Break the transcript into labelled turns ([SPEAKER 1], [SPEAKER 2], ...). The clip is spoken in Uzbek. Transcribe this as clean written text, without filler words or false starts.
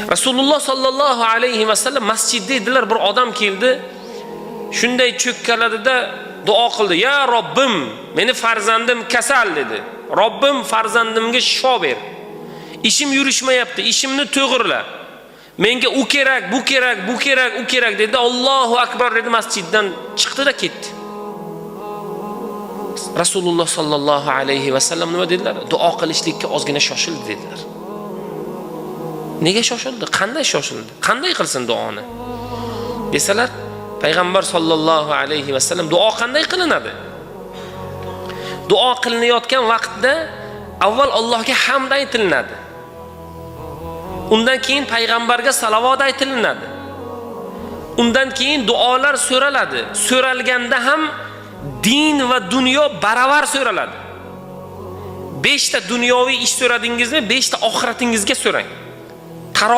[SPEAKER 1] Rasululloh sollallohu alayhi vasallam masjidda edilar, bir odam keldi. Shunday cho'kkaladida duo qildi. "Ya Robbim, meni farzandim kasal" dedi. "Robbim, farzandimga shifo ber. Ishim yurishmayapti, ishimni to'g'irla. Menga u kerak, bu kerak, bu kerak, u kerak" dedi. Allohu akbar dedi, masjiddan chiqdi-da ketdi. Rasululloh sollallohu alayhi vasallam nima dedilar? Duo qilishlikka ozgina shoshildi dedilar. Nega shoshildi? Qanday shoshildi? Qanday qilsin duoni? Desalar, payg'ambar sollallohu alayhi vasallam duo qanday qilinadi? Duo qilinayotgan vaqtda avval Allohga hamd aytilinadi. Undan keyin payg'ambarga salovat aytilinadi. Undan keyin duolar so'raladi. So'ralganda ham din va dunyo baravar so'raladi. 5 ta dunyoviy ish so'radingizmi, 5 ta oxiratingizga so'rang.